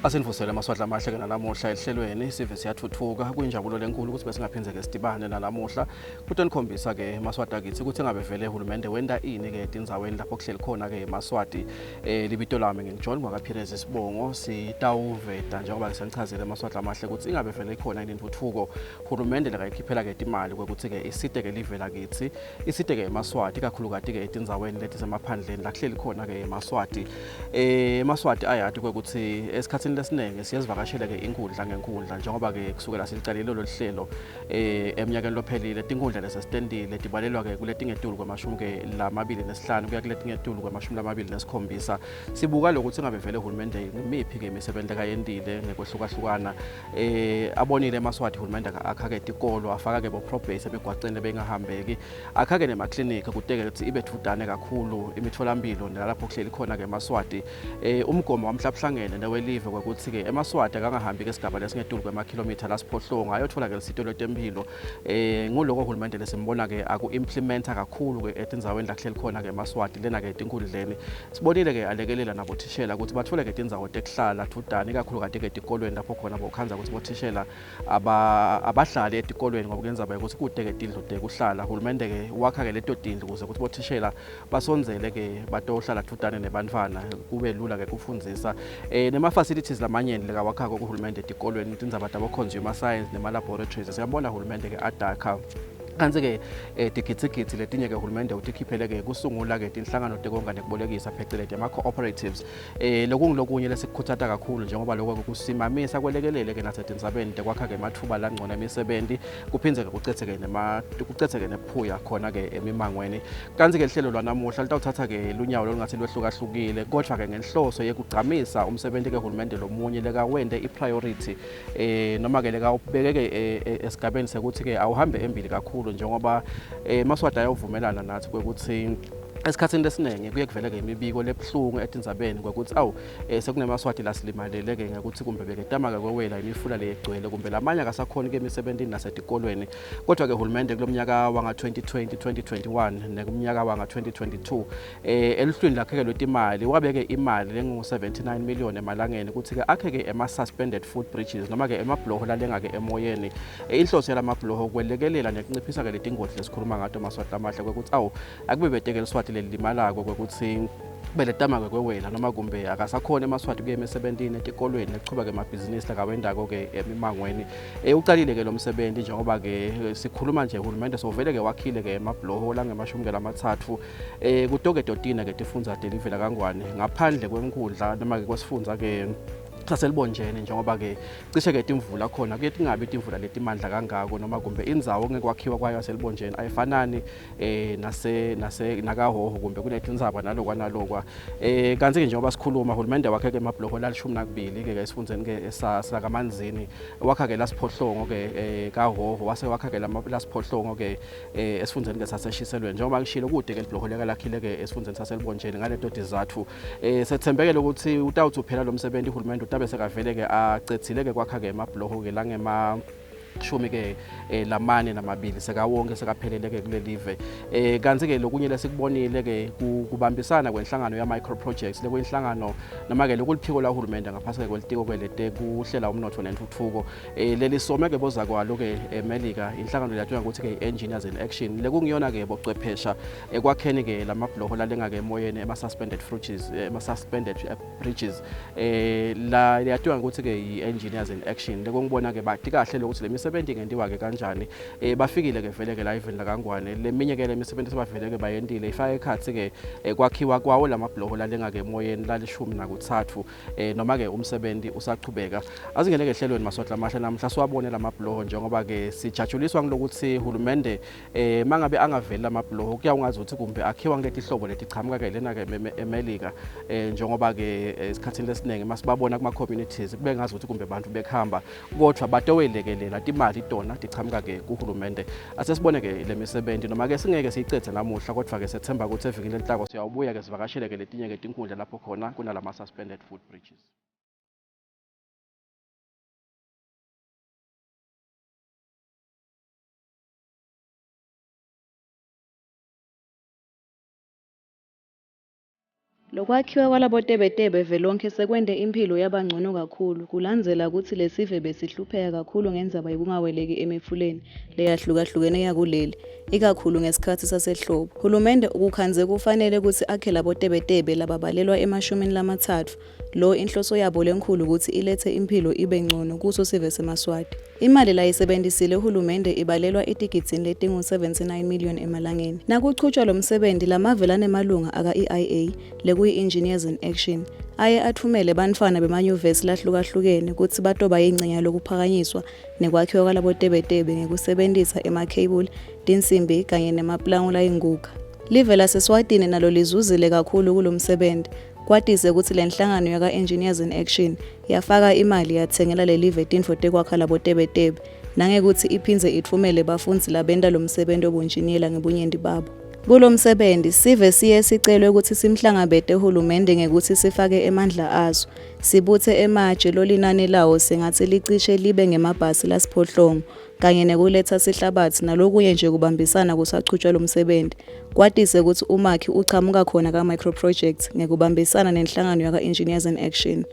Asinivusele amaswadla amahle ke nalamuhla ehlelweni sive siyathuthuka. Kuyinjabulo lenkulu ukuthi besingaphindze ke sidibane nalamuhla kutonikhombisa ke Maswati akithi ukuthi ngabe vele uhulumende wenta ini ke etindzaweni lapho kuhleli khona ke Maswati. Libito lami nginguJohn ngwakaPhirezi Sibongo. Sitawuveta njengoba ngisenichazile Maswati amahle ukuthi ingabe vele ikhona yini intuthuko hulumende lekayikhiphela ke timali kwekuthi ke isite ke live lakithi, isite ke eMaswati, ikakhulukati ke etindzaweni letisemaphandleni la kuhleli khona ke eMaswati. EmaSwati ayati kwekuthi esikhatsini lesiningi siyezivakashele ke inkundla ngenkundla, njengoba ke kusukela silicalile lolu hlelo eminyakeni lophelile tinkundla lesesitentile tibalelwa ke kuletingetulu kwemashumi ke 25 kuya kuletingetulu kwemashumi 27. Sibuka lokuthi ngabe vele uhulumende ngimiphi ke imisebenzi lekayentile ngekwehlukahlukana. Abonile eMaswati uhulumende akhake tikolo, afaka ke bo-probase emigwaceni lebeyingahambeki, akhake nemaklinikhi kuteke ukuthi ibe dvudane kakhulu imitholampilo nalapho kuhleli khona ke eMaswati. Umgomo wamhlabuhlangene newelive kwekuthi ke eMaswati akangahambi ke sigaba lesingetulu kwemakhilomitha lasiphohlongo ayothola ke lisito lwetempilo. Nguloko uhulumende lesimbona ke aku-implementa kakhulu ke etindzaweni la kuhleli khona ke eMaswati lena ke etinkundleni. Sibonile ke alekelela nabothishela ukuthi bathole ke tindzawo tekuhlala dvudane, ikakhulukati ke etikolweni lapho khona bokhandza ukuthi bothishela abahlali etikolweni ngoba kuyenzaba ukuthi kude ke tindlu tekuhlala. Hulumende ke wakha ke leto tindlu ukuze ukuthi bothishela basondzele ke batohlala dvudane nebantfwana, kube lula ke kufundzisa. Nema facilities lamanyenti lekawakhako kuhulumende etikolweni, tindzaba tabo consumer science nema laboratories, siyabona hulumende ke adakha. Kanti-ke tigitsigitsi letinye ke hulumende utikhiphele ke kusungula ke tinhlangano tekonga nekubolekisa, pheceleti ama-cooperatives. Lokungulokunye lesikukhutsata kakhulu njengoba lokho kusimamisa kwelekelele ke nasetindzabeni tekwakha ke ematfuba langcono emisebenti, kuphindze ke kucedzeke kucedzeke nebuphuya khona ke emimangweni. Kanti-ke lihlelo lwanamuhla litawuthatha ke lunyawo lolungatsi lwehlukahlukile, kodvwa ke ngenhloso yekugcamisa umsebenti ke hulumende lomunye lekawente i-priority, noma ke lekawubekeke esigabeni sekuthi ke awuhambe embili kakhulu, njengoba Maswati ayawuvumelana nathi kwekuthi esikhatsini lesiningi kuye kuvele ke imibiko lebuhlungu etindzabeni kwekuthi awu, sekunemaswati lasilimalele ke ngekuthi kumbe beketama ke kwewela imifula leyegcwele, kumbe lamanye akasakhoni ke emisebentini nasetikolweni. Kodwa ke hulumende kulomnyaka wanga 2020 2021 nekumnyaka wanga 2022 eluhlwini lakhe ke lwetimali wabeke imali lengu 79 million emalangeni ukuthi ke akhe ke ema suspended foot bridges, noma ke emabhuloho lalenga ke emoyeni. Inhloso yalamabhuloho kwelekelela nekunciphisa ke letingoti lesikhuluma ngato Maswati amahle, kwekuthi awu, akube beteke liswati lelimalako kwekuthi beletama ke kwewela noma kumbe akasakhona eMaswati kuye emisebentini, etikolweni, nekuchuba ke emabhizinisi lakawendako ke emimangweni. Ucalile ke lo msebenzi, njengoba ke sikhuluma nje hulumende sovele ke wakhile ke emabhuloho langemashumi ke lamathathu kutoke totina ke tifundza telive lakaNgwane, ngaphandle kwenkundla noma ke kwesifundza ke saseLibonjeni, njengoba ke cishe ke timvula khona kuye tingabi timvula letimandla kangako, noma kumbe indzawo ngekwakhiwa kwayo yaseLibonjeni ayifanani nase nase nakaHhohho, kumbe kunetindzaba nalokwa nalokwa. Kanti ke njengoba sikhuluma hulumende wakhe ke emabhuloho lalishumi nakubili ke esifundzeni ke sakaManzini, wakha ke lasiphohlongo ke kaHhohho, wase wakha ke lasiphohlongo ke esifundzeni ke saseshiselweni. Njengoba ngishilo, kude ke libhuloho lekalakhile ke esifundzeni saseLibonjeni. Ngaleto tizatfu sethembekele ukuthi utawuthi uphela lo msebenzi uhulumende utabe sekavele ke acedzile ke kwakha ke emabhuloho ke langema shumi ke 42 sekawonke sekaphelele ke kulelive. Kanti ke lokunye lesikubonile ke kubambisana kwenhlangano ya micro projects, lekuyinhlangano noma ke lokuliphiko lahulumende ngaphasi ke kwelitiko kwelete kuhlela umnotfo nentfutfuko, lelisome ke bozakwalo ke eMelika, inhlangano leyatiwa ngokuthi ke Engineers in Action, lekungiyona ke bocwephesha ekwakheni ke lamabhuloho lalenga ke emoyeni, ema suspended bridges, ema suspended bridges, la leyatiwa ngokuthi ke i-Engineers in Action, lekungibona ke bati kahle lokuthi le misebenzi ingentiwa ke kanjani. Bafikile ke vele ke la eveni lakaNgwane. Leminye ke lemisebenzi sebavele ke bayentile ifaka ekhatsi ke kwakhiwa kwawo lamabhuloho lalenga ke emoyeni lalishumi nakuthathu, noma ke umsebenzi usachubeka. Asingene ke ehlelweni Maswati lamahle namhla siwabone lamabhuloho, njengoba ke sijatshuliswa ngilokuthi hulumende mangabe angaveli lamabhuloho kuyawungazi ukuthi kumbe akhiwa ngileti hlobo letichamuka ke lena ke eMelika, njengoba ke esikhathini lesiningi masibabona kuma communities kube ngazi ukuthi kumbe abantu bekuhamba, kodwa batowelekelela timali tona tichamuka ke kuhulumende. Asesibone ke lemisebenzi, noma ke singeke siyicedze namuhla, kodwa ke sethemba ukuthi evikini lelitako siyawubuya ke sivakashele ke letinye ke tinkundla lapho khona kunalama suspended foot bridges. Lokwakhiwa kwalabotebetebe velonkhe sekwente imphilo yaba ncono kakhulu kulandzela kutsi lesive besihlupheka kakhulu ngendzaba yekungaweleki emifuleni leyahlukahlukene yakuleli, ikakhulu ngesikhatsi sasehlobo. Hulumende ukukhandze kufanele kutsi akhe labotebetebe lababalelwa emashumini lamatsatfu, lo inhloso yabo lenkhulu kutsi iletse imphilo ibe ncono kuso sive semaSwati. Imali layisebentisile hulumende ibalelwa etigidzini letingu-79 million emalangeni. Nakuchutjwa lomsebenti, lamave lanemalunga aka-EIA, lekuyi-Engineers in Action, aye atfumele bantfwana bemanyuvesi lahlukahlukene kutsi batoba yincenye yalokuphakanyiswa nekwakhiwa kwalabotebetebe ngekusebentisa emakheyibuli, tinsimbi kanye nemapulango layinguga. Live laseSwatini nalo lizuzile kakhulu kulomsebenti, kwatise kutsi lenhlangano yaka-Engineers in Action yafaka imali yatsengela lelive tintfo tekwakha labotebetebe nangekutsi iphindze itfumele bafundzi labenta lomsebenti webunjiniyela ngebunyenti babo. Kulomsebenti, sive siye sicelwe kutsi simhlangabete hulumende ngekutsi sifake emandla aso, sibutse ematje lolinani lawo singatsi licishe libe ngemabhasi lasiphohlongo kanye nekuletsa sihlabatsi nalokunye nje kubambisana kusachutjwa lomsebenti. Kwatise kutsi umakhi uchamuka khona ka-Micro Projects ngekubambisana nenhlangano yaka-Engineers in Action.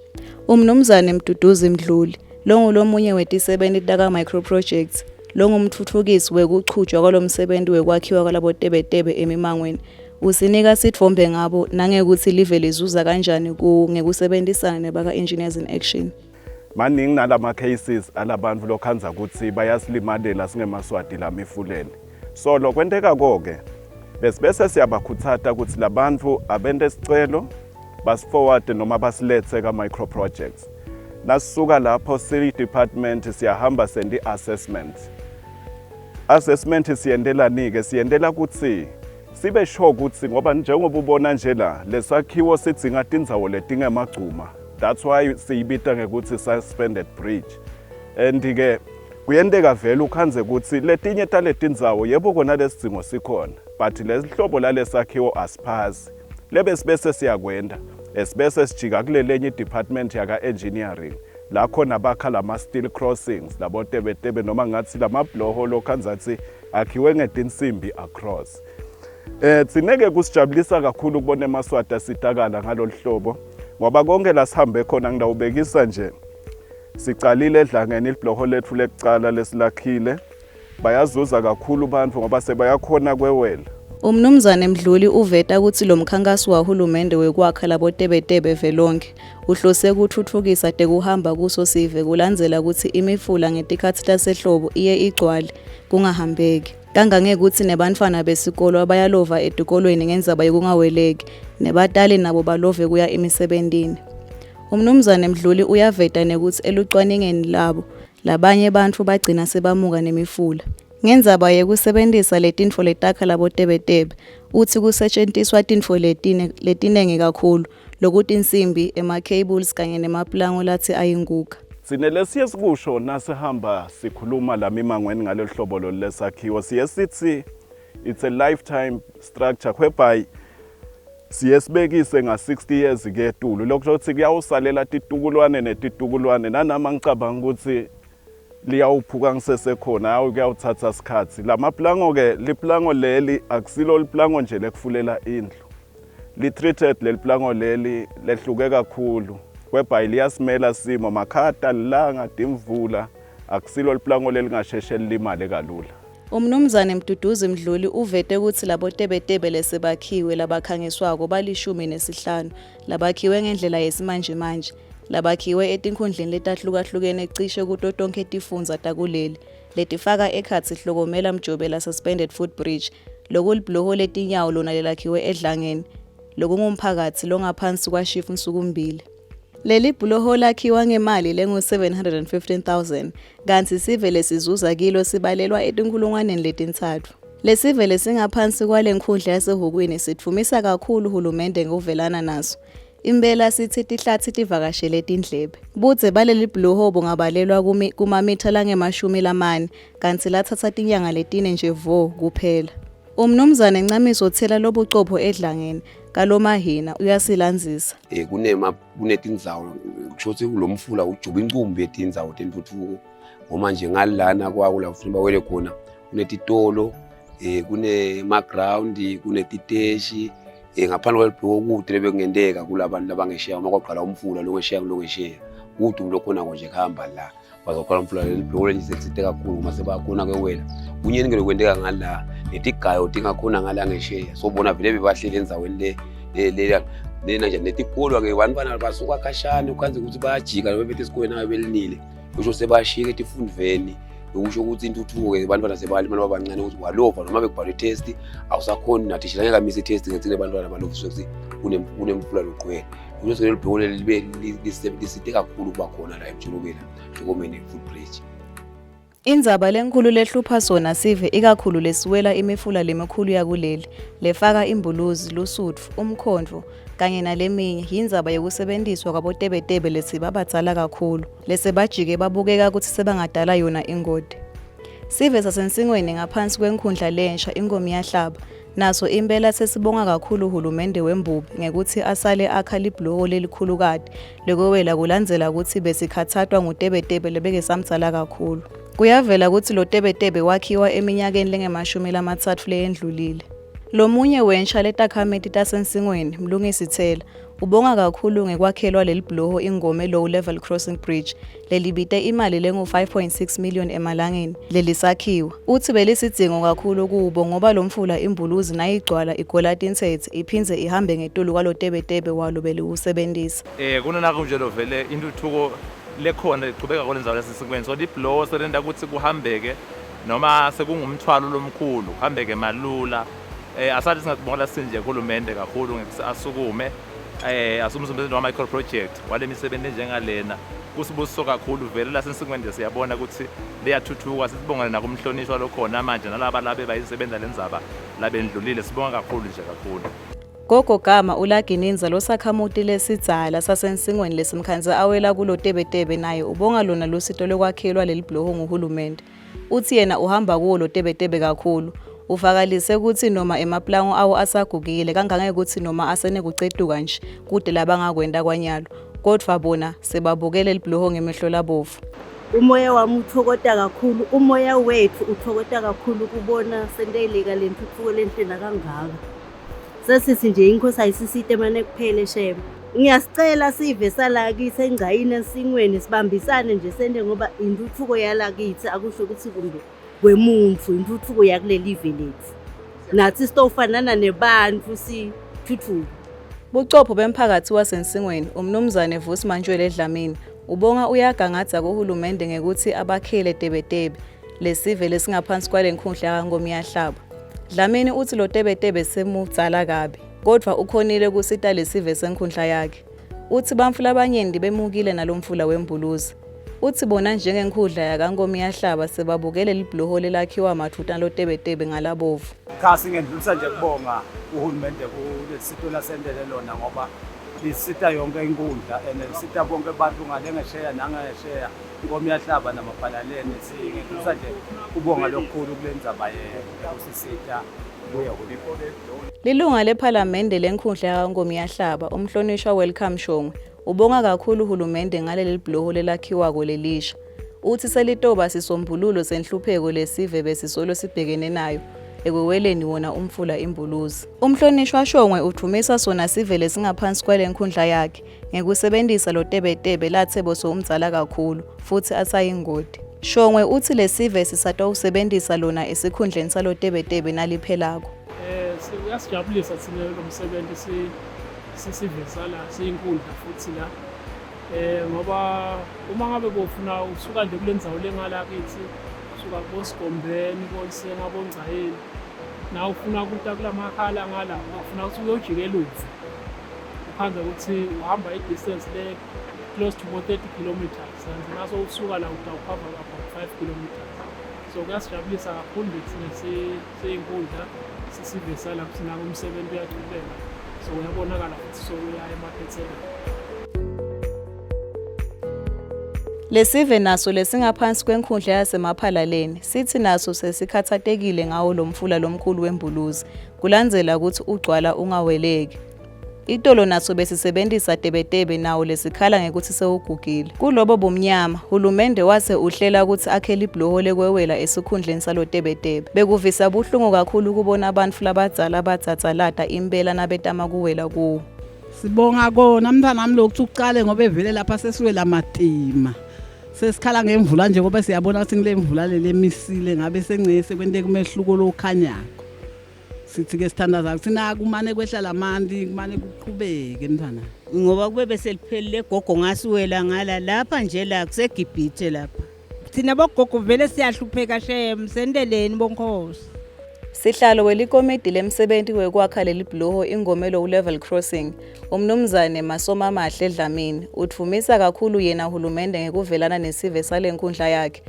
Umnumzane Mduduzi Mdluli, longulomunye wetisebenti taka-Micro Projects, longumtfutfukisi wekuchutjwa kwalomsebenti wekwakhiwa kwalabotebetebe emimangweni, usinika sitfombe ngabo nangekutsi live lizuza kanjani kuwo ngekusebentisana nebaka-Engineers in Action. Maningi nalama cases alabantu lokhandza ukuthi bayasilimalela singemaswati lamifuleni. So lokwenteka koke besibese siyabakhutsata ukuthi labantu abente isicelo basiforward noma basiletse ka micro projects. Nasisuka lapho siyi department siyahamba send assessment. Assessment siyentelani-ke? Siyentela ukuthi sibe sure ukuthi ngoba njengoba ubona nje la lesakhiwo sidzinga tindzawo letingemagcuma. That's why siyibita ngekuthi suspended bridge. And ke kuyenteka vele ukhandze ukuthi letinye taletindzawo yebo kona lesidzingo sikhona but lelihlobo lalesakhiwo asiphasi. Lebe sibese siyakwenda esibese sijika kulelenye department yaka engineering la khona bakha lama steel crossings labo tebetebe noma ngathi lamabhloho lokhandzathi akhiwe ngetinsimbi across. Tsineke kusijabulisa kakhulu ukubona emaswati asitakala ngalolu hlobo ngoba konke la sihambe khona ngidawubekisa nje sicalile edlangeni ilibhloho lethu lekucala lesilakhile bayazuza kakhulu bantfu ngoba sebayakhona kwewela. Umnumzane Mdluli uveta kutsi lomkhankaso wahulumende wekwakha labotebetebe velonkhe uhlose kutfutfukisa tekuhamba kuso sive kulandzela kutsi imifula ngetikhatsi tasehlobo iye igcwale kungahambeki. Kangangekutsi nebantfwana besikolwa bayalova etikolweni ngendzaba yekungaweleki, nebatali nabo balove kuya emisebentini. Umnumzane Mdluli uyaveta nekutsi elucwaningeni labo, labanye bantfu bagcina sebamuka nemifula. Ngendzaba yekusebentisa letintfo letakha labotebetebe, utsi kusetjentiswa tintfo letinengi kakhulu, lokutinsimbi, ema-cables kanye nemapulango latsi ayinguga. Tsine lesiye sikusho nasihamba sikhuluma la mimangweni ngalolu hlobo lolu lesakhiwo siye sithi it's a lifetime structure whereby siye sibekise nga-60 years ketulu lokusho ukuthi kuyawusalela titukulwane netitukulwane nanama ngicabanga ukuthi liyawuphuka ngisesekhona hawu kuyawuthatha sikhathi lamapulango-ke lipulango leli akusilo lipulango nje lekufulela indlu li-treated leli pulango leli lehluke kakhulu whereby liyasimela simo makhata lilanga timvula akusilo lipulango lelingasheshe lilimale kalula. Umnumzane Mduduzi Mdluli uvete kutsi labotebetebe lesebakhiwe labakhangiswako bali-15 labakhiwe ngendlela yesimanjemanje labakhiwe etinkhundleni letahlukahlukene cishe kuto tonkhe tifundza takuleli letifaka ekhatsi Hlokomela Mjobela Suspended Footbridge lokulibhuloho letinyawo lona lelakhiwe eDlangeni lokungumphakatsi longaphansi kwaShifu Nsukumbili. Leli bhuloho lakhiwa ngemali lengu-715,000 kantsi sive lesizuza kilo sibalelwa etinkhulungwaneni letintsatfu. Lesive lesingaphansi kwale nkhundla yaseHukwini sidvumisa kakhulu hulumende ngekuvelana naso. Impela sithi tihlatsi tivakashele tindlebe. Budze baleli bhuloho bungabalelwa kumamitha langemashumi lamane kantsi latsatsa tinyanga letine nje vo kuphela. Umnumzane Ncamiso uthela lobucopho edlangeni kaLomahina uyasilandzisa. Kunema kunetindzawo kusho ukuthi lo mfula ujuba incumbi yetindzawo tentuthuko ngoba nje ngalana kwawo la ufuna bawele khona kunetitolo kunema ground kunetiteshi. Eh ngaphandle kwalibhuku kude lebekungenteka kulabantu labangesheya uma kwagqala umfula longesheya kulongesheya kude umuntu okhona nje kuhamba la wazoqala umfula leli bhuku lelisetsite kakhulu uma sebakhona kwewela kunyeni ke lokwenteka ngala netigayo tingakhona ngala ngesheya so bona vele bebahleli endzaweni le le lena nje netikolwa ke bantwana basuka khashane ukhanze ukuthi bayajika noma bethe esikolweni nayo belinile kusho sebashiyeke etifundveni lokusho ukuthi intuthuko-ke bantwana sebalimala babancane ukuthi walova noma bekubhalwe i-test awusakhoni nathishela ngeke amise i-test ngethi nebantwana baloviswe ukuthi kunemfula logqwele kusho leli bhoko leli libe liside kakhulu ukuba khona la emjulukela hlokomeni footbridge. Indzaba lenkhulu lehlupha sona sive ikakhulu lesiwela imifula lemikhulu yakuleli, lefaka iMbuluzi, Lusutfu, Umkhondvo kanye naleminye, yindzaba yekusebentiswa kwabotebetebe lesibabadzala kakhulu, lesebajike babukeka kutsi sebangadala yona ingoti. Sive saseNsingweni ngaphansi kwenkhundla lensha iNkomiyahlaba, Naso impela sesibonga kakhulu hulumende wembubi ngekutsi asale akha libhuloho lelikhulukati lekwewela kulandzela kutsi besikhatsatwa ngutebetebe lebekesamdzala kakhulu. Kuyavela kutsi lotebetebe wakhiwa eminyakeni lengemashumi lamatsatfu leyendlulile. Lomunye wensha letakhamiti taseNsingweni, Mlungisi Thela, ubonga kakhulu ngekwakhelwa lelibhuloho iNgome Low Level Crossing Bridge lelibite imali lengu-5.6 million emalangeni lelisakhiwa. Uthi belisidzingo kakhulu kubo ngoba lo mfula iMbuluzi nayigcwala igola tintsetse iphindze ihambe ngetulu kwalotebetebe walo beliwusebentisa. Eh kunona kunje lo vele intuthuko lekhona ichubeka kulendzawo yasesikweni so libhuloho selenta ukuthi kuhambeke noma sekungumthwalo lomkhulu kuhambeke malula eh asathi singakubonga sinje kuhulumende kakhulu ngekuthi asukume eh asumsebenzi wa micro project wale misebenzi enjengalena kusibusiso kakhulu vele lasensikweni nje siyabona ukuthi liyathuthuka sisibongele nakumhlonishwa lokhona manje nalaba labe bayisebenza lenzaba labendlulile sibonga kakhulu nje kakhulu. Gogo Gama uLagininza losakhamuti lesidzala saseNsingweni lesimkhandze awela kulo Tebetebe naye ubonga lona lusito lwekwakhelwa leli bhuloho nguhulumende. Uthi yena uhamba kuwo lo tebetebe kakhulu. Uvakalise kutsi noma emapulango awo asagugile kangangekutsi noma asenekucetuka nje kute labangakwenta kwanyalo, kodvwa bona sebabuke lelibhuloho ngemehlo labovu. Umoya wami uthokota kakhulu, umoya wethu uthokota kakhulu kubona senteleka le ntuthuko lenhle nakangaka. Sesithi nje inkosi ayisisite mane kuphele shame. Ngiyasicela sive salakithi engcayini ensingweni sibambisane nje sente ngoba intuthuko yalakithi akusho ukuthi kumbe kwemuntfu intuthuko yakuleli live lethu. Nathi sitofanana nebantfu sithuthuke. Bucopho bemphakatsi waseNsingweni, uMnumzane Vusi Mantshwele Dlamini, ubonga uyagangadza kuhulumende ngekutsi abakhele tebetebe lesive lesingaphansi kwalenkhundla yaKaNkomiyahlaba. Dlamini utsi lotebetebe semudzala kabi, kodvwa ukhonile kusita lesive senkhundla yakhe. Utsi bantfu labanyenti bemukile nalomfula weMbuluzi. Utsi bona njengenkhundla yaKaNkomiyahlaba sebabukele libhuloho lelakhiwa madvutane lotebetebe ngalabovu. Cha, singendlulisa nje kubonga uhulumende kulesito lasentele lona ngoba lisita yonke inkundla and lisita bonke abantu ngale ngesheya nangesheya Inkomo iyahlaba namabhalaleni singendlulisa nje kubonga lokukhulu kule ndzaba yekusisita kuye hulumende. Lilunga lePhalamende lenkhundla yakaNkomiyahlaba, uMhlonishwa Welcome Shongwe, ubonga kakhulu hulumende ngaleli bhuloho lelakhiwako lelisha. Utsi selitoba sisombululo senhlupheko lesive besisolo sibhekene nayo ekweweleni wona umfula iMbuluzi. Umhlonishwa Shongwe udvumisa sona sive lesingaphansi kwalenkhundla yakhe ngekusebentisa lotebetebe latse bosowumdzala kakhulu futsi asayingoti. Shongwe utsi lesive sisatawusebentisa lona esikhundleni salotebetebe naliphelako. Eh uyasijabulisa thina lo msebenzi si sisive sala siyinkundla futhi la eh ngoba uma ngabe bofuna usuka nje kule ndzawo lengala kithi usuka kuboSigombeni koLisenga boNgcayeni na ufuna kuta kulamakhala ngala ufuna ukuthi uyojikela uvu ukhandza ukuthi uhamba i-distance le close to 30 kilometers and naso usuka la utawukhava about 5 kilometers so kuyasijabulisa kakhulu nje thina siyinkundla sisive sala kuthi nako umsebenzi uyachubeka so uyabonakala futhi so uya emaphethelweni. Lesive naso lesingaphansi kwenkhundla yaseMaphalaleni sithi naso sesikhathatekile ngawo lo mfula lomkhulu weMbuluzi kulandzela kutsi ugcwala ungaweleki. Itolo naso besisebentisa tebetebe nawo lesikhala ngekutsi sewugugile. Kulobo bumnyama, hulumende wase uhlela kutsi akhe libhuloho lekwewela esikhundleni salotebetebe. Bekuvisa buhlungu kakhulu kubona bantfu labadzala badzadzalata impela nabetama kuwela kuwo. Sibonga kona mntwanami lokuthi uqale ngoba evele lapha sesiwela matima. Sesikhala ngemvula nje ngoba siyabona ukuthi ngile mvula leli emisile ngabe sengcese kwenteka umehluko lokhanyako. Sithi ke sithandaza ukuthi nakumane kwehla lamanti kumane kuqhubeke mntwana. Ngoba kube beseliphelile gogo ngasiwela ngala lapha nje la kuseGibhithe lapha. Thina bogogo vele siyahlupheka shem senteleni bonkhosi. Sihlalo welikomidi lemsebenti wekwakha leli bhuloho iNgomelo Level Crossing, uMnumzane Masomamahle Dlamini, udvumisa kakhulu yena hulumende ngekuvelana nesive sale nkundla yakhe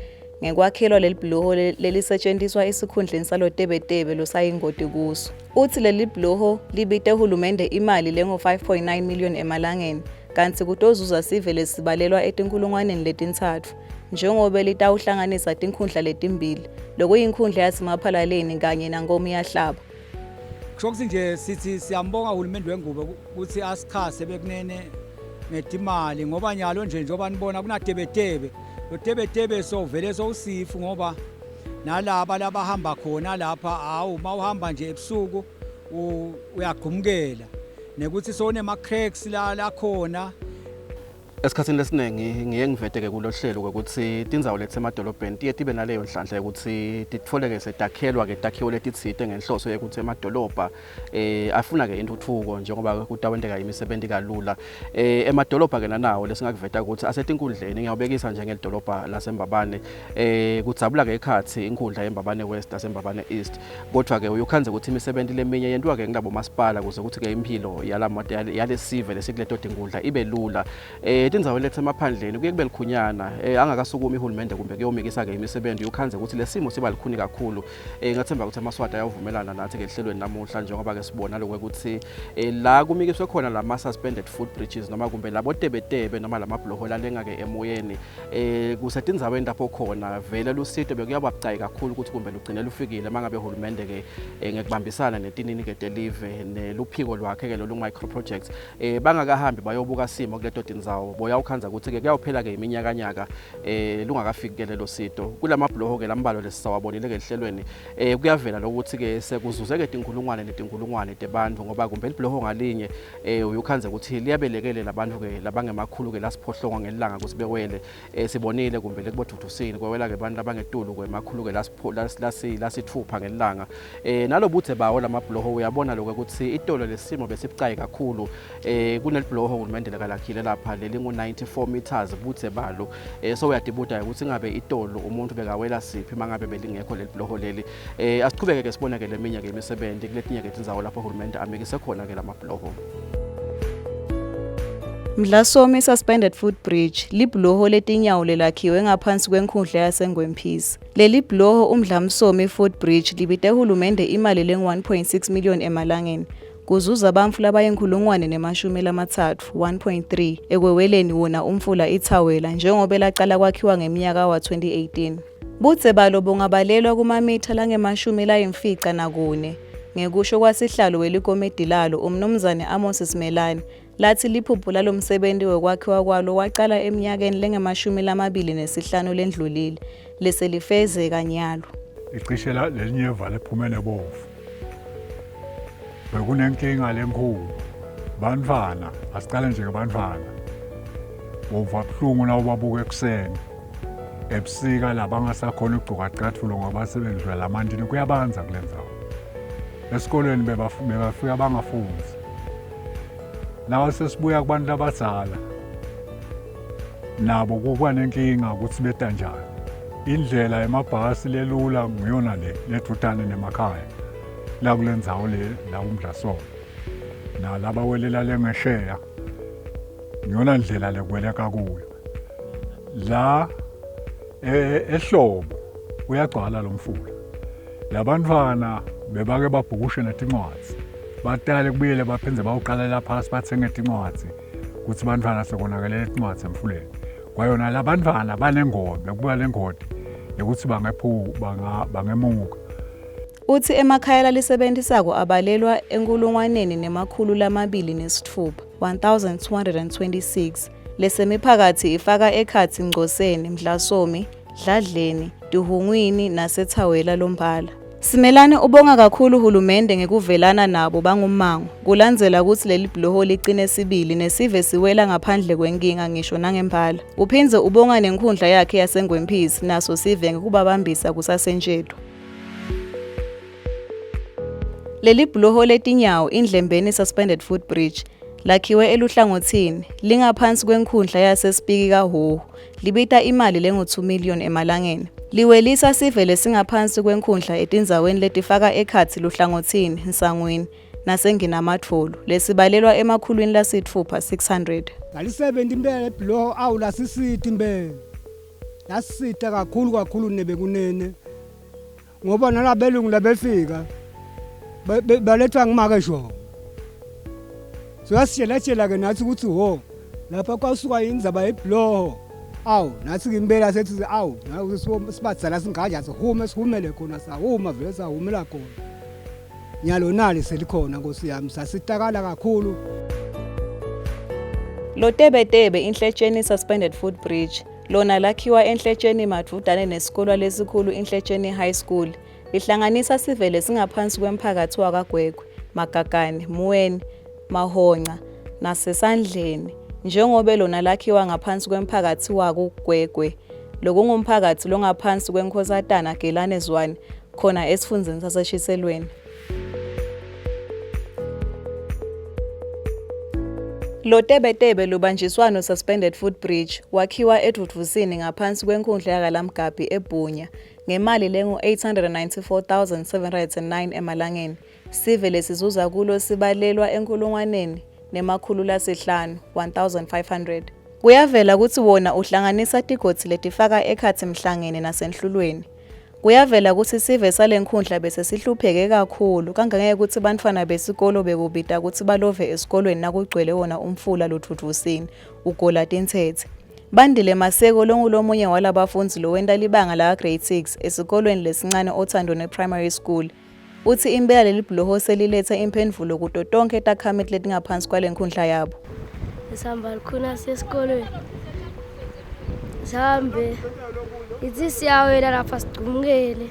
ngekwakhelwa leli bhuloho lelisetjentiswa esikhundleni salotebetebe losayingoti kuso. Uthi leli bhuloho libite hulumende imali lengu-5.9 million emalangeni kantsi kutozuza sive lesibalelwa etinkhulungwaneni letintsatfu njengobe litawuhlanganisa tinkhundla letimbili lokuyinkhundla yaseMaphalaleni kanye naNkomiyahlaba. Kusho ukuthi nje sithi siyambonga uhulumende wengubo ukuthi asichase bekunene ngetimali ngoba nyalo nje njengoba nibona kunatebetebe lo tebetebe sovele sowusifu ngoba nalaba labahamba khona lapha awu uma uhamba nje ebusuku uyagqumukela nekuthi sowunema-cracks la lakhona. Esikhathini lesiningi ngiye ngivete-ke kulo hlelo kwekutsi tindzawo letisemadolobheni tiye tibe naleyo nhlanhla yekutsi titfoleke setakhelwa-ke takhiwo letitsite ngenhloso yekutsi emadolobha eh afuna-ke intuthuko njengoba kutawenteka imisebenti kalula. Eh emadolobha-ke nanawo lesingakuveta ukuthi asetinkundleni, ngiyawubekisa njengelidolobha laseMbabane. Eh kudzabula-ke ekhatsi inkhundla yeMbabane West naseMbabane East, kodwa-ke uyukhandze ukuthi imisebenti leminye yentiwa-ke ngilabo masipala kuze ukuthi-ke imphilo yalesive lesikuleto tinkundla ibe lula. Tindzaweni letisemaphandleni kuye kube likhunyana, angakasukumi ihulumende kumbe kuyomikisa-ke imisebenti, uyukhandze ukuthi lesimo siba likhuni kakhulu. Ngathemba ukuthi amaSwati ayawuvumelana nathi-ke ehlelweni namuhla njengoba-ke sibona lokho ukuthi la kumikiswe khona lama-suspended foot bridges noma kumbe labotebetebe noma lamabhuloho lalenga-ke emoyeni, kusetindzaweni lapho khona vele lusito bekuyaba bucayi kakhulu ukuthi kumbe lugcine lufikile mangabe uhulumende ke ngekubambisana netinini ke telive neluphiko lwakhe ke lolu micro projects bangakahambi bayobuka simo kuleto tindzawo boyawukhandza ukuthi ke kuyawuphela ke iminyakanyaka lungakafiki ke lelo sito kulamabhuloho ke lambalwa lesisawabonile ke ehlelweni. Kuyavela lokuthi ke sekuzuzeke tinkhulungwane netinkhulungwane tebantfu ngoba kumbe libhuloho ngalinye uyukhandze ukuthi liyabelekelela abantu ke labangemakhulu ke lasiphohlongo ngelanga ukuthi bewele. Sibonile kumbe lekubodudusini kwewela ke abantu labangetulu kwemakhulu ke lasithupha ngelanga. Nalobudze bawo lamabhuloho uyabona lokho ukuthi itolo lesimo besibucayi kakhulu. Kunelibhuloho uhulumende lekalakhile lapha lelingu 94 meters budze balo. So uyadibuta ukuthi ngabe itolo umuntu bekawela siphi mangabe belingekho leli bhuloho leli. Asichubeke ke sibone ke leminye ke imisebenzi kuletinye ke tindzawo lapho uhulumende amikise khona ke lamabhuloho. Mdlasomi Suspended Footbridge libhuloho letinyawo lelakhiwe ngaphansi kwenkhundla yaseNgwemphisi. Leli bhuloho uMdlamsomi Footbridge libite hulumende imali lengu-1.6 million emalangeni kuzuza bantfu labayinkhulungwane nemashumi lamathathu 1.3 ekweweleni wona umfula iThawela njengoba lacala kwakhiwa ngeminyaka wa-2018. Budze balo bungabalelwa kumamitha langemashumi layimfica nakune. Ngekusho kwasihlalo welikomidi lalo uMnumzane Amos Simelane, lathi liphupho lalomsebenti wekwakhiwa kwalo wacala eminyakeni lengemashumi lamabili nesihlanu lendlulile leselifezeka nyalo. Icishe lelinyeva lephume nebomvu. Bekunenkinga lenkulu. Bantfwana, asicale nje ngebantfwana. Bova buhlungu nawubabuka ekuseni. Ebusika labangasakhona ukugcoka ticatfulo ngoba sebendlula lamantini kuyabanza kule ndzawo. Esikolweni bebafika bangafundzi. Nawe sesibuya kubantu labadzala nabo kuba nenkinga ukuthi beta njani. Indlela yemabhasi lelula nguyona le ledvutane nemakhaya la kule ndzawo le la uMdlasomo nalabawelela lengesheya ngiyona ndlela lekweleka kuyo la ehlobo uyagcwala lo mfula. Labantfwana bebake babhukushe netincwadzi, batale kubuyele baphindze bawuqalela phasi bathenge tincwadzi kutsi bantfwana sekonakele tincwadzi emfuleni. Kwayona labantfwana banengoti, bekuba nengoti yokuthi bangemuka. Utsi emakhaya lalisebentisako abalelwa enkhulungwaneni nemakhulu lamabili nesitfupha, 1226. Lesemiphakatsi ifaka ekhatsi Ngcoseni, Mdlasomi, Dladleni, Tihungwini naseThawela Lombala. Simelane ubonga kakhulu hulumende ngekuvelana nabo bangummango kulandzela kutsi leli bhuloho licine sibili nesive siwela ngaphandle kwenkinga ngisho nangembala. Uphindze ubonga nenkhundla yakhe yaseNgwemphisi naso sive ngekubabambisa kusasentjetwa. Leli bhuloho letinyawo iNdlembeni Suspended Footbridge lakhiwe eluhlangothini lingaphansi kwenkhundla yaseSipiki kaHhohho libita imali lengu-2 million emalangeni. Liwelisa sive lesingaphansi kwenkhundla etindzaweni letifaka ekhatsi Luhlangothini, Nsangwini naseNginamadvolu lesibalelwa emakhulwini lasitfupha, 600. Ngalisebenti impela ebhuloho awu lasisita impela. Lasisita kakhulu kakhulu nebekunene. Ngoba nalabelungu labefika balethwa ngumake Shongo. So yasitshela ke nathi ukuthi ho lapha kwasuka indzaba yebhuloho. Awu nathi ke impela sethi awu sibadzala singaka sihume sihumele khona sahuma vele sahumela khona. Nyalo nali selikhona Nkosi yami sasitakala kakhulu. Lotebetebe Inhletsheni Suspended Footbridge lona lakhiwa eNhletsheni madvudane nesikolwa lesikhulu Inhletsheni High School. Lihlanganisa sive lesingaphansi kwemphakatsi wakaGwegwe, Magagane, Muweni, Mahonca naseSandleni njengobe lona lakhiwa ngaphansi kwemphakatsi wakuGwegwe lokungumphakatsi longaphansi kweNkhosatana Gelane Zwane khona esifundzeni saseShiselweni. Lotebetebe lubanjiswano Suspended Footbridge wakhiwa eDvudvusini ngaphansi kwenkhundla yakaLamgabhi eBhunya ngemali lengu-894,709 emalangeni. Sive lesizuza kulo sibalelwa enkhulungwaneni nemakhulu lasihlanu, 1500. Kuyavela kutsi wona uhlanganisa tigodzi letifaka ekhatsi Mhlangeni naseNhlulweni. Kuyavela kutsi sive salenkhundla besesihlupheke kakhulu kangangekutsi bantfwana besikolo bekubita kutsi balove esikolweni nakugcwele wona umfula Ludvudvusini ugola tintsetse. Bandile Maseko longulomunye walabafundzi lowenta libanga laka-grade 6 esikolweni lesincane Othandone Primary School Utsi impela leli bhuloho seliletsa imphendvulo kuto tonkhe takhamiti letingaphansi kwalenkhundla yabo. Sihamba lukhuna sesikolweni. Sihambe ithi siyawela lapha sigcumukele.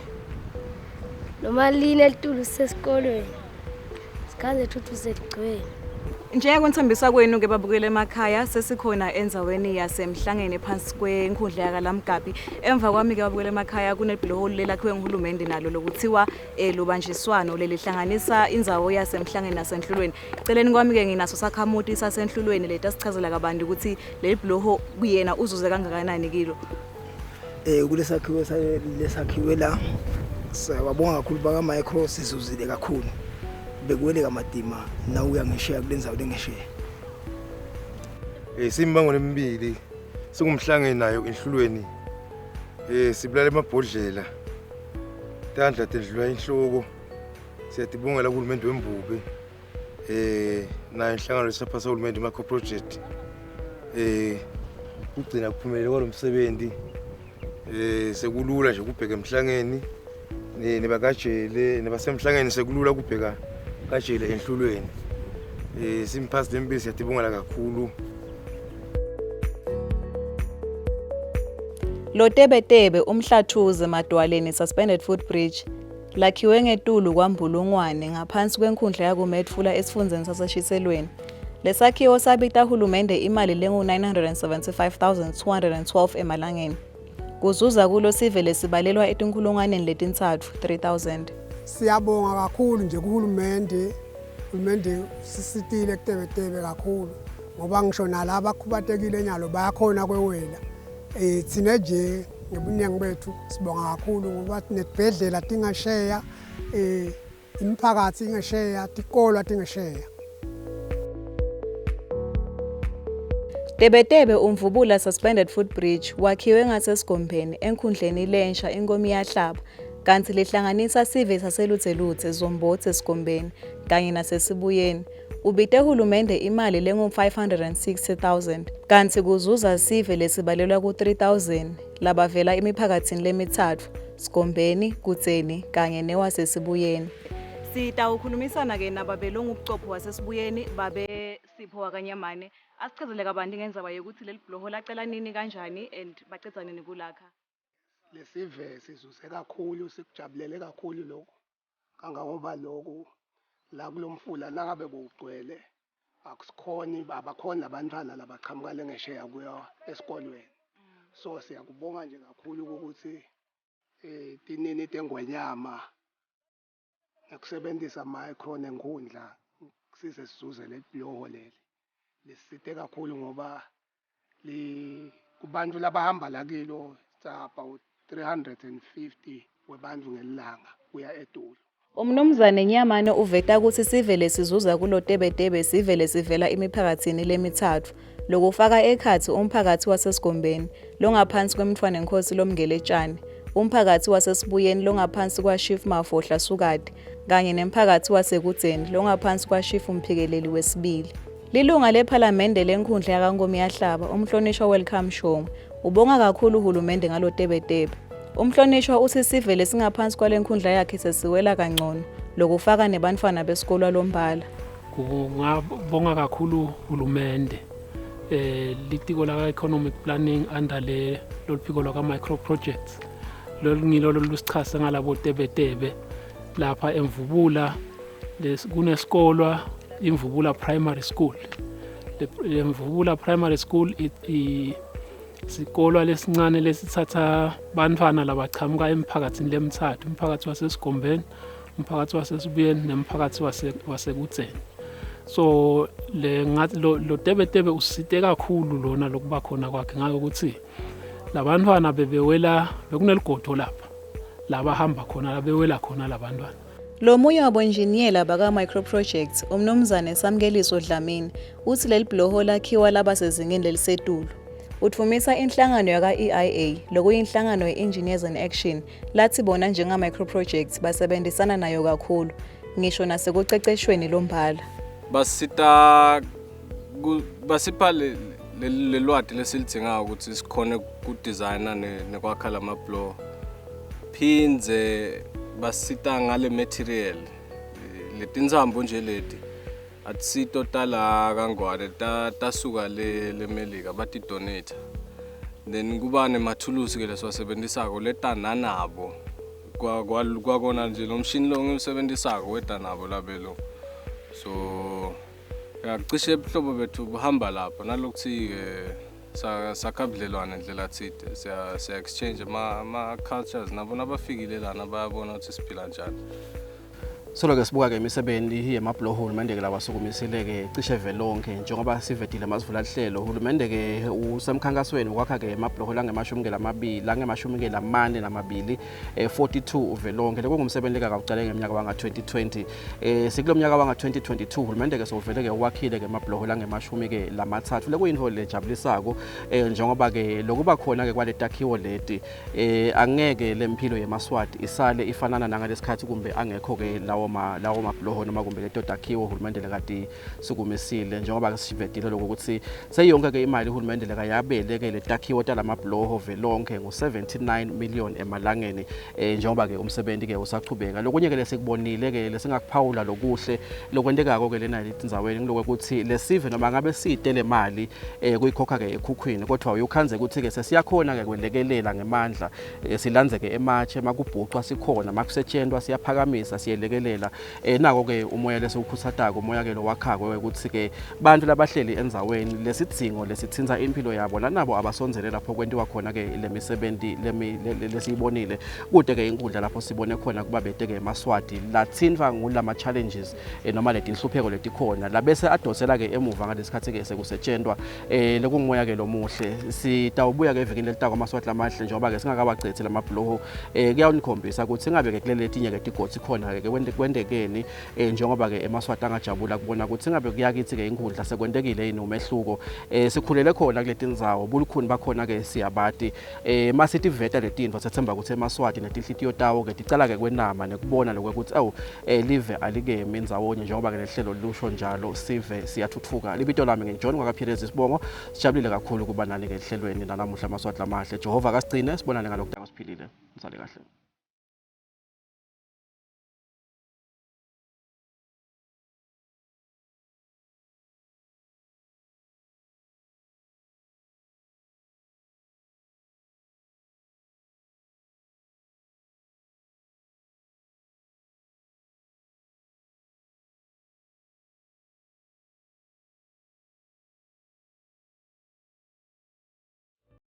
Noma line litulu sesikolweni. Sikhanze thuthu seligcwele. Njengokunithembisa kwenu ke babukele emakhaya sesikhona endzaweni yaseMhlangeni phansi kwenkhundla yakaLamgabhi. Emva kwami ke babukele emakhaya kunebhuloho lelakhiwe nguhulumende nalo lokuthiwa eh, lubanjiswano lelihlanganisa indzawo yaseMhlangeni naseNhlulweni. Celeni kwami ke nginaso sakhamuti saseNhlulweni letasichazela kabanti ukuthi leli bhuloho kuyena uzuze kangakanani kilo. Eh kulesakhiwo lesakhiwe la siyabonga kakhulu baka micro sizuzile kakhulu. Bekuweleka madima nawuya ngesheya kulendzawo lengesheya. Eh simbango lemibili singumhlangeni nayo inhlulweni. Eh sibulala emabhodlela. Tandla tendlula inhloko. Siyatibongela kuhulumende wembube. Eh nayo inhlangano lesaphasa uhulumende Macro Project. Eh kugcina kuphumelele kwalomsebenzi. Eh sekulula nje kubheka emhlangeni nebakajele nebasemhlangeni sekulula kubheka kajele enhlulweni. Eh simphasi lembisi siyatibongela kakhulu. Lotebetebe Umhlathuze Madwaleni Suspended Footbridge lakhiwe ngetulu kwaMbulungwane ngaphansi kwenkhundla yakuMetfula esifundzeni saseShiselweni. Lesakhiwo sabita hulumende imali lengu-975,212 emalangeni. Kuzuza kulo sive lesibalelwa etinkhulungwaneni letintsatfu, 3000. Siyabonga kakhulu nje kuhulumende, uhulumende usisitile kutebetebe kakhulu ngoba ngisho nalaba akhubatekile nyalo bayakhona kwewela. Eh thina nje ngebuningi bethu sibonga kakhulu ngoba netibhedlela tingasheya eh imiphakathi ingesheya tikolwa tingesheya. Tebetebe Umvubula Suspended Footbridge wakhiwe ngaseSigombeni enkhundleni lensha iNkomiyahlaba kanti lihlanganisa sive saseLudzeludze, Zombodze, Sigombeni kanye naseSibuyeni. Ubite hulumende imali lengu-560,000 kantsi kuzuza sive lesibalelwa ku-3,000 labavela emiphakatsini lemitsatfu. Sgombeni, Kudzeni kanye newaseSibuyeni. Sitawukhulumisana-ke nababe longubucopho waseSibuyeni, babe Sipho wakaNyamane, asichazele kabanti ngendzaba yekutsi leli bhuloho lacala nini kanjani and bacedza nini kulakha. Lesive sizuze kakhulu sikujabulele kakhulu lokhu kangangoba lokhu la kulomfula nangabe bowugcwele akusikhoni abakhoni labantwana labaqhamuka lengesheya kuya esikolweni so siyakubonga nje kakhulu ukuthi eh tinini tengwenyama ngekusebenzisa micro nenkhundla size sizuze leli leli lisite kakhulu ngoba li kubantu labahamba la kilo it's about 350 webantfu ngelilanga kuya etulu. Umnumzane Nyamane uveta kutsi sive lesizuza kulotebetebe sive lesivela emiphakatsini lemitsatfu, lokufaka ekhatsi umphakatsi waseSigombeni, longaphansi kwemntfwanenkhosi Lomngeletshane, umphakatsi waseSibuyeni longaphansi kwaShifu Mafohla Sukati kanye nemphakatsi waseKudzeni longaphansi kwaShifu Mphikeleli wesibili. Lilunga lePhalamende lenkhundla yakaNkomiyahlaba, uMhlonishwa Welcome Shongwe, ubonga kakhulu uhulumende ngalotebetebe. Umhlonishwa uthi sive lesingaphansi kwale nkhundla yakhe sesiwela kangcono, lokufaka nebantfwana besikolwa lombala. Kungabonga kakhulu uhulumende eh litiko la economic planning under le loluphiko lwaka micro projects lolungilo lolusichase ngalabo tebetebe lapha emvubula kunesikolwa imvubula primary school le mvubula primary school sikolwa lesincane lesithatha bantfwana labachamuka emphakathini lemtsatfu umphakathi wasesigombeni umphakathi wasesibuyeni nemphakathi wasekudzeni so le ngathi lo, lo tebetebe usite kakhulu lona lokuba khona kwakhe ngake ukuthi labantwana bebewela bekuneligodo lapha labahamba khona labewela khona labantwana Lomunye wabonjiniyela baka-Micro Projects, uMnumzane Samkeliso Dlamini, uthi leli bhuloho lakhiwa laba sezingeni lelisetulu. Udvumisa inhlangano yaka-EIA, lokuyinhlangano ye-Engineers in Action, lathi bona njenga-Micro Projects basebenzisana nayo kakhulu, ngisho nasekuceceshweni lombala. Basita basipha lelwati lesilidzingako ukuthi sikhone kudizayina nekwakha lamabhuloho phindze basita ngale material letintsambo nje leti atisito tala kangwane tasuka le lemelika batidonate then kuba nemathulusi ke lesiwasebenzisako leta nanabo kwakona nje lo mshini lo ngiwusebenzisako weta nabo labelo so yacishe ubuhlobo bethu buhamba lapho nalokuthi-ke sakha budlelwane ndlela thide siya exchange ama cultures nabo nabafikile lana bayabona ukuthi siphila njani Solo-ke sibuka-ke imisebenzi yemabhuloho hulumende-ke lawasukumisile-ke cishe velonke njengoba sivedile masivula lihlelo hulumende-ke usemkhankasweni wokwakha-ke emabhuloho langemashumi-ke lamabili langemashumi-ke lamane namabili 42 eh, uvelonke lekungumsebenzi lekakawucale ngeminyaka wanga-2020 eh sikulo mnyaka wanga-2022 hulumende-ke sowuvele-ke uwakhile-ke emabhuloho langemashumi-ke lamathathu lekuyintfo lejabulisako eh njengoba-ke lokuba khona-ke kwaletakhiwo leti eh angeke lemphilo yemaswati isale ifanana nangalesikhathi kumbe angekho-ke lawo ma lawo mabhuloho noma kumbe leto takhiwo hulumende lekati sukumisile njengoba ke sivetile lokho ukuthi seyonke-ke imali uhulumende lekayabele-ke letakhiwo talamabhuloho velonke ngu-79 million emalangeni eh njengoba-ke umsebenzi-ke usachubeka lokunye-ke lesikubonile-ke lesingakuphawula lokuhle lokwentekako-ke lena etindzaweni ngiloko ukuthi lesive noma ngabe site le mali eh kuyikhokha-ke ekhukhwini kodwa uyukhandze ukuthi-ke sesiyakhona-ke kwelekelela ngemandla eh, silandzeke ematshe makubhucwa sikhona makusetshentwa siyaphakamisa siyelekelela eh nako-ke umoya lesiwukhutsatako umoya-ke lowakhako ukuthi-ke bantu labahleli endzaweni lesidzingo lesitsintsa impilo yabo nanabo abasondzele lapho kwentiwa khona-ke le misebenti lesiyibonile kute-ke inkundla lapho sibone khona kuba bete-ke emaswati latsintfwa ngulama-challenges eh, noma letinhlupheko letikhona labese adonsela-ke emuva ngalesikhathi-ke sekusetshentwa um lekungumoya-ke lomuhle sitawubuya-ke evikini lelitako amaswati lamahle njengoba-ke singakawacedzi lamabhuloho um eh, kuyawunikhombisa ukuthi ingabe-ke kulele letinye-ke tigodzi khona-ke kwentekeni um njengoba-ke emaswati angajabula kubona ukuthi ingabe kuyakithi-ke inkhundla sekwentekile yini umehluko um sikhulele khona kule tindzawo bulukhuni bakhona-ke siyabati um masitiveta letintfo sethemba ukuthi emaswati netinhlitiyo tawo-ke ticala-ke kwenama nekubona lokho ukuthi awu um live alikemi ndzawonye njengoba-ke lehlelo lusho njalo sive siyathuthuka libito lami ngingujohn kwakaphilezi sibongo sijabulile kakhulu kuba nani-ke ehlelweni nanamuhla amaswati lamahle jehova akasigcine sibonane ngalokutako siphilile nisale kahle.